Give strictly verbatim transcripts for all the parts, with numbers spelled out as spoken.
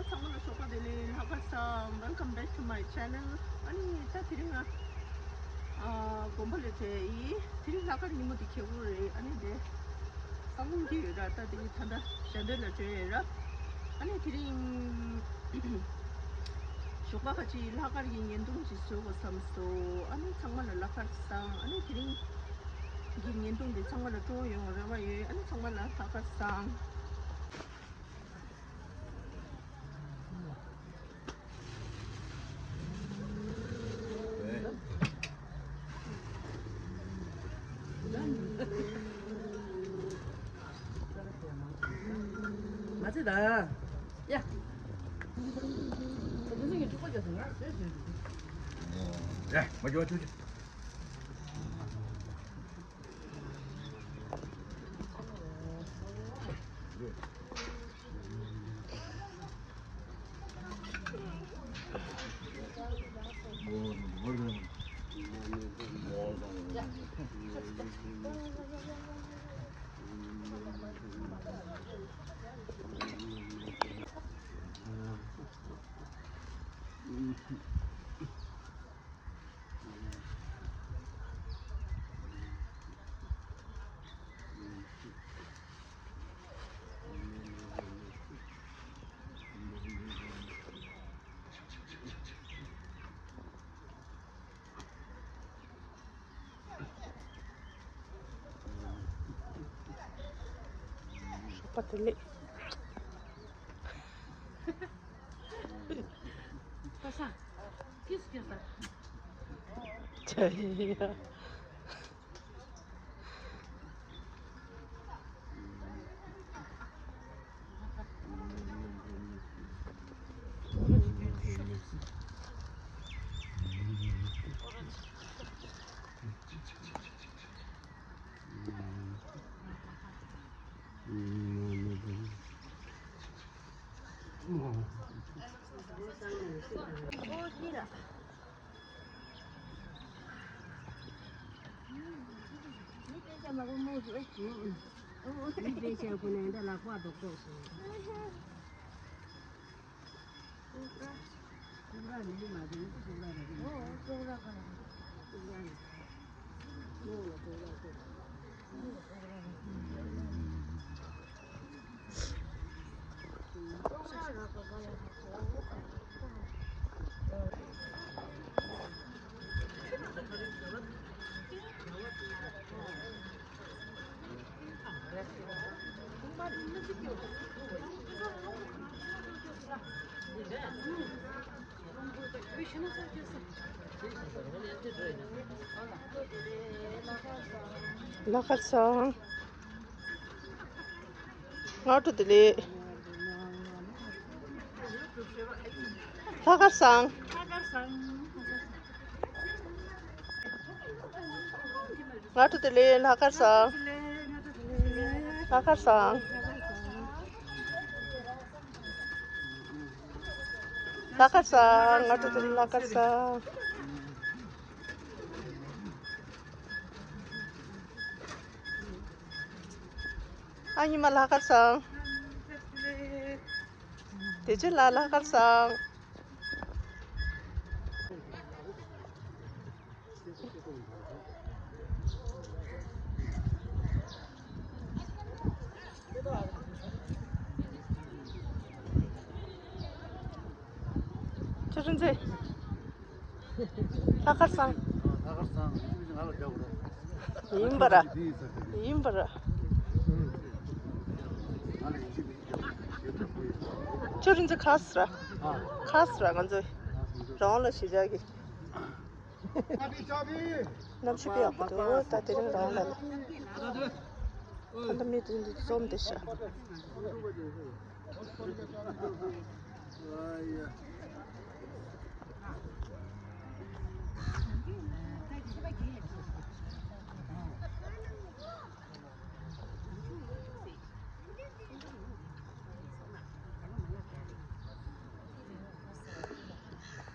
ཚང་མ་ལ་ཞོགས་པ་བདེ་ལེགས། ལྷག་དཀར་བཟང་། Welcome back to my channel. ཨ་ནི་ད་དེ་རིང་ང་ཨ་དགོན་པ་ལ་བྲེལ་ཡིན། དེ་རིང་ལྷག་དཀར་ཉིན་མོ་འདི་ཁེ་པོ་རེད། ཨ་ནི་དེ་ས་ཁོངས་ཀྱི་ཡོད་ར། ད་དེ་ད་ལྟ་ཞལ་འདོན་ལ་བྲེལ་ཡོད་ར། ཨ་ནི་དེ་རིང་ཞོགས་པ་ཁ་ཅིག་ལྷག་དཀར་གྱི་བརྙན་ཐུང་ཅིག་བཟོ་དགོས་བསམ་སོང་། ཨ་ནི་ཚང་མ་ལ་ལྷག་དཀར་བཟང་། ཨ་ནི་དེ་རིང་གི་བརྙན་ཐུང་འདི་ཚང་མ་ལ་སྤྲོ་བོ་ཡོང་བའི་རེ་བ་ཡོད། ཨ་ནི་ཚང་མ་ལ་ལྷག་དཀར་བཟང་། མ་ཚད་ད། ཡ། ད་དེ་ཚོ་ངས་འཁྲུག་པ་རྒྱག་སོང་ང་། ཟོས་ཟོས་འདུག་ཡ། མ་འགྱོ་བ་ཆུ་ཆུ། ཞོགས་པ་བདེ་ལེགས། པ་སངས། ཀིས་ཀིས་ད། ཇ་ཡི་ཡ། ལྷག་དཀར་བཟང་། སྔ་དྲོ་བདེ་ལེགས། ལྷག་དཀར་བཟང་། སྔ་དྲོ་བདེ་ལེགས། ལྷག་དཀར་བཟང་། ལྷག་དཀར་བཟང་། ལྷག་དཀར་བཟང་། སྔ་དྲོ་བདེ་ལེགས། ལྷག་དཀར་བཟང་། ཨ་ཉི་མ་ལྷག་དཀར་བཟང་། བདེ་ཆེན་ལགས་ལྷག་དཀར་བཟང་། ཆུ་ཆུ་མཛེས། ལྷག་དཀར་བཟང་། ལྷག་དཀར་བཟང་། ང་ལ་རྒྱག་དགོས། ཡིན་པ་ར། ཡིན་པ་ར། ཆུ་ཆུ་མཛེས་ཁ་སི་ར། ཁ་སི་ར་ང་ཚོའི་རང་ལ་ཞེ་བྱ་གི། གནམ་གཤིས་དཔེ་ཡག་པོ་འདུག་ད་དེ་རིང་རང་ལ། ད་ལྟ་མི་དེ་འདི་འཛོམས་བསྡད་ཤག་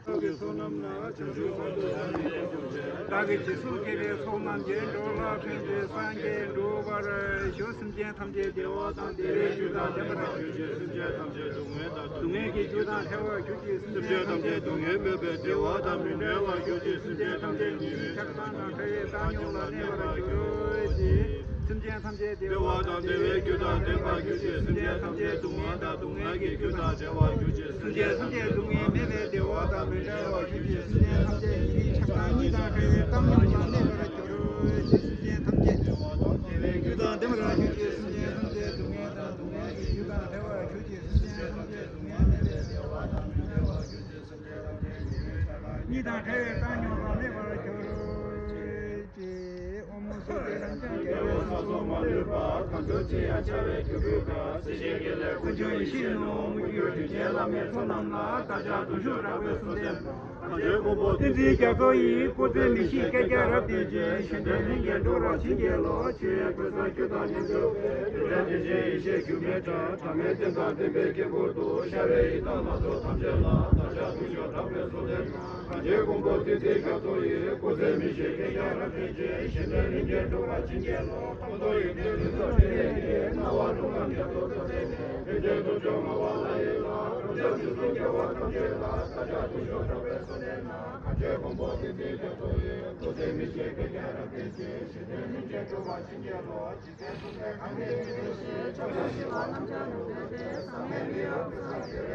ཚོགས་ཀྱི་བསོད་ནམས་ལ་བྱང་ཆུབ་བར་དུ་བྱ་ནི། བདག་གིས་ཇི་སྲིད་མཁྱེན་པའི་ཚོགས་རྣམས་ཀྱིས། འགྲོ་ལ་ཕན་ཕྱིར་སངས་རྒྱས་འགྲུབ་པར་ཤོག་སེམས་ཅན་ཐམས་ཅད་བདེ་བ་དང་བདེ་བའི་རྒྱུ་དང་ལྡན་པར། སྡུག་བསྔལ་དང་། སྡུག་བསྔལ་ རྒྱུ་དང་བྲལ་བར་གྱུར་ཅིག་སེམས་ཅན་ཐམས་ཅད་སྡུག་བསྔལ་མེད་པའི་བདེ་བ་དང་མི་འབྲལ་བར་གྱུར་ཅིག་སེམས་ཅན་ཐམས་ཅད་ཉེ་བའི་ཆགས་སྡང་དང་བྲལ་བའི་བཏང་སྙོམས་ལ་གནས་པར་གྱུར་ཅིག་སེམས་ཅན་ཐམས་ཅད་བདེ་བ་དང་བདེ་བའི་རྒྱུ་དང་ལྡན་པར་གྱུར་ཅིག་སེམས་ཅན་ཐམས་ཅད་སྡུག་བསྔལ་དང་སྡུག་བསྔལ་གྱི་རྒྱུ་དང་བྲལ་བར་གྱུར་ཅིག་སེམས་ཅན་ཐམས་ཅད་སྡུག་བསྔལ་མེད་པའི་བདེ་བ་དང་མི་འབྲལ་བར་གྱུར་ཅིག་སེམས་ཅན་ཐམས་ཅད་ཉེ་བའི་ཆགས་སྡང་གཉིས་དང་བྲལ་བའི་བཏང་སྙོམས་ལ་གནས་པར་གྱུར་ཅིག་སེམས་ཅན་ཐམས་ཅད་བདེ་བའི་རྒྱུ་དང་ལྡན་པར་གྱུར་ཅིག་སེམས་ཅན་ཐམས་ཅད་སྡུག་བསྔལ་དང་སྡུག་བསྔལ་གྱི་རྒྱུ་དང་བྲལ་བར་གྱུར་ཅིག་སེམས་ཅན་ཐམས་ཅད་སྡུག་བསྔལ་མེད་པའི་བདེ་བ་དང་མི་འབྲལ་བར་གྱུར་ཅིག་སེམས་ཅན་ཐམས་ཅད་ཉེ་བའི་ཆགས་སྡང་གཉིས་དང་བྲལ་བའི་བཏང་སྙོམས་ལ་གནས་པར་གྱུར་ཅིག་ཨོཾ་སྭ་ཛ་ན་ཛྙཱ་ན་རྒྱལ་བའི་སོ་སོ་མ་ལུས་པ་གང་འདུལ་ཅི་ཡང་བྱ་བའི་རྒྱུ་སྤུས་དག་སྲིད་ཞིའི་དགེ་ལེགས་ཀུན་འབྱུང་ཡེ་ཤེས་ནོར་བུ་རྒྱུ་རྒྱུ་ཆེན་བླ་མའི་ཚོགས་རྣམས་ལ་བདག་ཅག་གདུང་ཤུགས་དྲག་པོས་གསོལ་འདེབས། གང་བྱོའི་མགོན་པོ་བསྟན་འཛིན་རྒྱ་མཚོ་ཡི་སྐུ་ཚེ་མི་ཤིགས་བསྐལ་བརྒྱར་རབ་བརྟན་ཅིང་གཞན་དོན་ལྷན་སྐྱེས་འགྲོ་བ་བྱིན་གྱིས་རློབས། ཆོས་དབྱིངས་སྤྲོས་བྲལ་ཆོས་དང་མཉམ་སྦྱོར་བའི་སྤྲོས་བྲལ་རྟེན་ཅན་ཡེ་ཤེས་སྒྱུ་མའི་སྒྲ་གྲངས་མེད་བསྟན་དང་བསྟན་པའི་སྐྱེ་འགྲོ་དུ་ཤར་བའི་ཡི་དམ་ལྷ་ཚོགས་ཐམས་ཅད་ལ་བདག་ཅག་གདུང་ཤུགས་དྲག་པོས་གསོལ་འདེབས། གང་བྱོའི་མགོན་པོ་བསྟན་འཛིན་རྒྱ་མཚོ་ཡི་སྐུ་ཚེ་མི་ཤིགས་བསྐལ་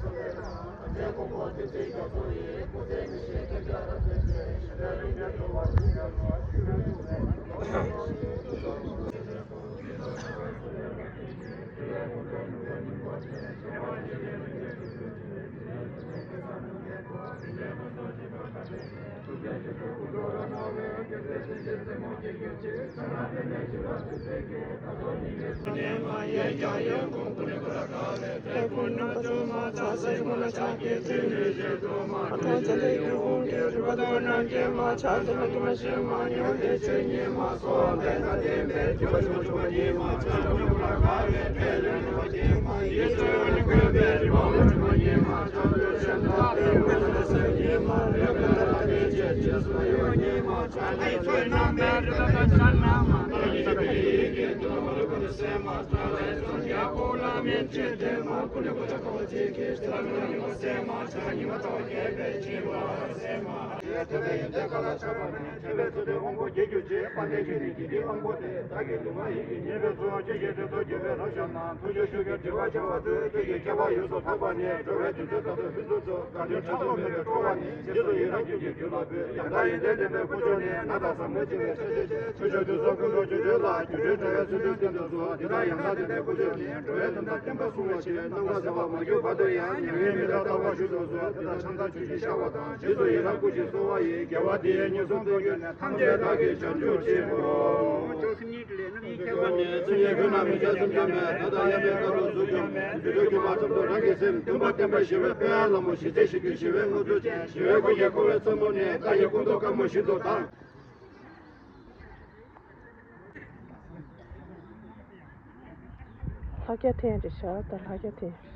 བརྒྱར་རབ་བརྟན་ཅིང་གཞན་དོན་ལྷན་སྐྱེས་འགྲོ་བ་བྱིན་གྱིས་རློབས། ཁོང་ཁྲོ་ཡི་གནས་ལུས་རྩ་ཆེན་ལས་ཀྱི་སྣང་བ་རླུང་ཁམས་རྒྱ་མཚོ་རྩ་ཚད་ནས་ཕན་ཆད་ཐོབ་བྱུང་ངག་དབང་ལྷ་ཡི་ལྷ་རབ་འབྱམས་ཀུན་གསུམ་རྒྱལ་བ་ཐམས་ཅད་ལ་བདག་ཅག་གདུང་ཤུགས་དྲག་པོས་གསོལ་འདེབས་ན། གང་བྱོའི་མགོན་པོ་བསྟན་འཛིན་རྒྱ་མཚོ་ཡི་སྐུ་ཚེ་མི་ཤིགས་བསྐལ་བརྒྱར་རབ་བརྟན་ཅིང་གཞན་དོན་ལྷན་སྐྱེས་འགྲོ་བ་བྱིན་གྱིས་རློབས། ལྷ་རྒྱ་ཐེངས་རེ་བཞག་ད་ལྷ་རྒྱ་ཐེངས།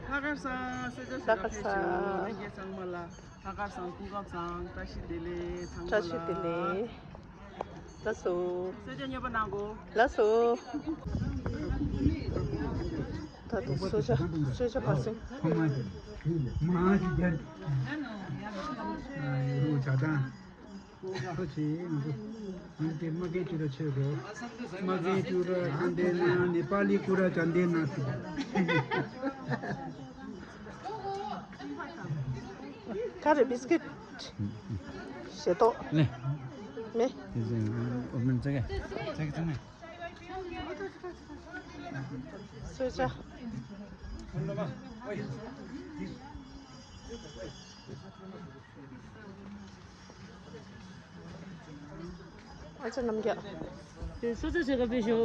ལྷག་དཀར་བཟང་། གསོལ་ཇ་ཞུ་བ་ཕེབས་བྱུང་། ལྷན་རྒྱས་ཚང་མ་ལ་ལྷག་དཀར་བཟང་། སྐུ་ཁམས་བཟང་། བཀྲ་ཤིས་བདེ་ལེགས་ཚང་མ་ལ། བཀྲ་ཤིས་བདེ་ལེགས། ལགས་སོ། གསོལ་ཇ་མཉེས་པོ་གནང་གོ། ལགས་སོ། ད་དུང་གསོལ་ཇ་གསོལ་ཇ་ཕར་ཕྱིན། ཁོ་མ་ཞིག་རྒྱལ། ཨ་ཡོ་ཇ་དང་། ཁོ་ཆེ་ང་ཚོ་ང་ཚོ་དེ་མ་གི་ཅུ་ར་ཆེ་གོ། མ་གི་ཅུ་ར་ཅན་དེ་ན་ནེ་པ་ལི་ཀུ་ར་ཅན་དེ་ན་སི། ག་རེ་བིས་ཀིཊ། ཞེ་ཏོག་ལེ། མེ། དེ་ཚོ་ཨོ་མིན་ཙེ་གེ་ཙེ་གེ་ཙེ་མེ། སོས་ཅ། ཨ་ཅག་རྣམ་རྒྱལ། དེ་སོ་སོ་བྱེད་ག་པའི་ཞོ།